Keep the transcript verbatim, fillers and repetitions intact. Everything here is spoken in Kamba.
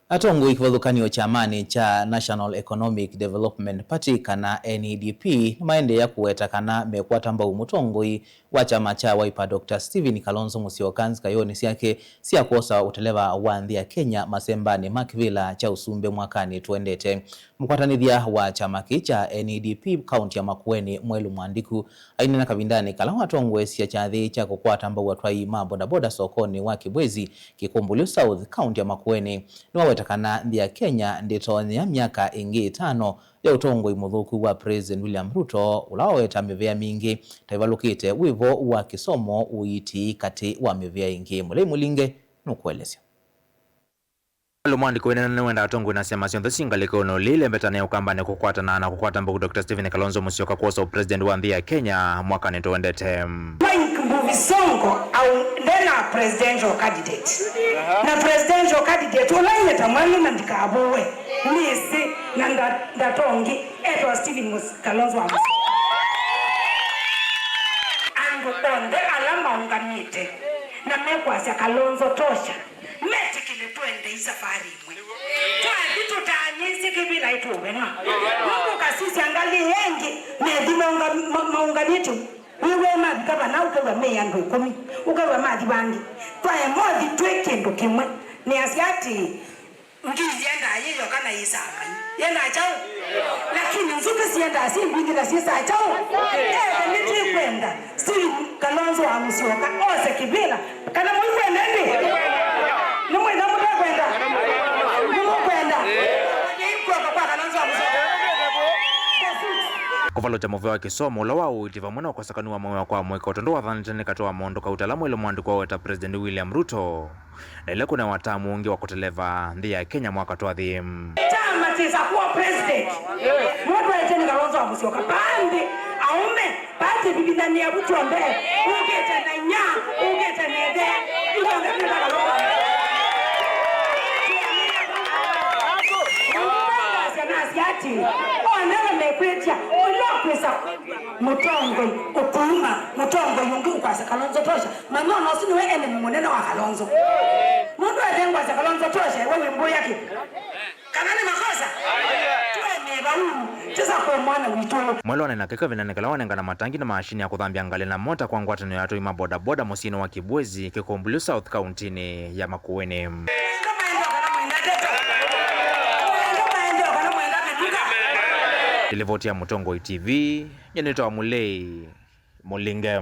Atongoi kĩvathũkany'o kyamanĩ kya National Economic Development Party, kana N E D P, nĩmaendeea kũweta kana mekwata mbau mũtongoi wa kyama kya Wiper, Doctor Stephen Kalonzo Musyoka, nzikayonĩ syake sya kwosa ũteleva wa nthĩ ya Kenya masembanĩ ma kĩvĩla kya ũsumbĩ mwakanĩ tũendete. Mũkwatanĩthya wa kyama kĩĩ kya N E D P kaũntĩ ya Makueni, Mwelu Mwandiku, aineena kavindanĩ kala watongoesya kyathĩ kya kũkwata mbau atwai ma bodaboda sokonĩ wa Kibwezi, Kikumbulio South, kaũntĩ ya Makueni, nĩwaweta kana nthĩ ya Kenya ndĩtonyea myaka ĩngĩ ĩtano ya ũtongoi mũthũku wa President William Ruto, ũla waweta mĩvĩa mingĩ ta ĩvalũkĩte, wĩvo wa kĩsomo, ũiiti katĩ wa mĩvĩa ĩngĩ. Mũlei Mũlinge nũkũelesya. Mwelu Mwandiku wĩneena nĩwenda atongoi na syama syonthe syĩ ngalĩkonĩ ũlĩ ilembetane ũkambanĩ kũkwatana na kũkwata mbau Doctor Stephen Kalonzo Musyoka kwosa ũpresident wa nthĩ ya Kenya mwakanĩ tũendete. Mike Mbuvi Sonko au ndena presidential candidate. Na presidential candidate ũla nyie ta Mwelu na ndikavũwe, nĩsĩ na nda-, ndatongi, etwa Stephen Mus-, Kalonzo wa Musyoka. Andũ onthe ala maũngamĩte na mekwasya Kalonzo tosha, metĩkĩle tũende ĩ safarĩ ĩmwe. Twathi tũtaanĩsye kĩvĩla ĩtũũvenwa. Nũndũ ũkasisya ngalĩ ĩngĩ, methi maũnga-, ma-, maũngamĩte. Wĩw'e mavika vana ũkew'a me andũ ĩkũmi, ũkew'a mathi vangĩ. Twaema ũthi twĩ kĩndũ kĩmwe. Nĩasya atĩĩ, ngi yendaa yĩ yoka na yĩsaa mai. Yendaa kyaũ? Lakini nzũkĩ syendaa syĩ mbingĩ na syĩsaa kyaũ? Ethĩwa nĩtwĩkwenda Stephen Kalonzo wa Musyoka ose kĩvĩla, kana mũikwenda ĩndĩ? Nĩmwĩka mũtekwenda? Nĩmũkwenda? Onyai kw'oko kwa Kalonzo wa Musyoka. Kũvalũkya mũvea wa kĩsomo ũla wa ũiiti vamwe na ũkosakanu wa mawĩa kwa mũika, o tondũ wathanĩte nĩ katĩ wa maũndũ kauta ala Mwelu Mwandiku waweta President William Ruto, na ĩla kũnewa tamu ũngĩ wa kũteleva nthĩ ya Kenya mwaka twathi. Kyama kĩsa kuwa president. Mũndũ aĩtye nĩ Kalonzo wa Musyoka. Vaa nthĩ, aũme, vaa kĩvithanĩa vu kyonthe. Ũkĩte na inya, ũkĩte na ĩthe. Ithonthe twĩta Kalonzo wa Musyoka. Nasya atĩ, onela mekwĩtya, ũla ũkwĩsa mũtongoi ũkuma, mũtongoi ũngĩ ũkwasya Kalonzo tosha. Manya ona ũsu nĩwe enemy mũnene wa Kalonzo. Nũndũ ethengwasya Kalonzo tosha, we wĩmbũya kĩ? Kana nĩ makosa? Tũemee vau, tisa kwa mwana witũ. Mwelu aneena kavindanĩ kala wanengana matangi na maashini ya kũthambya ngalĩ na mota kwa ngwatanĩo ya atwai ma bodaboda mũsyĩnĩ wa Kibwezi, Kikumbulio South, kauntinĩ ya Makueni. Nĩlivoti ya Mũtongoi T V, nyie nĩtawa Mũlei Mũlinge.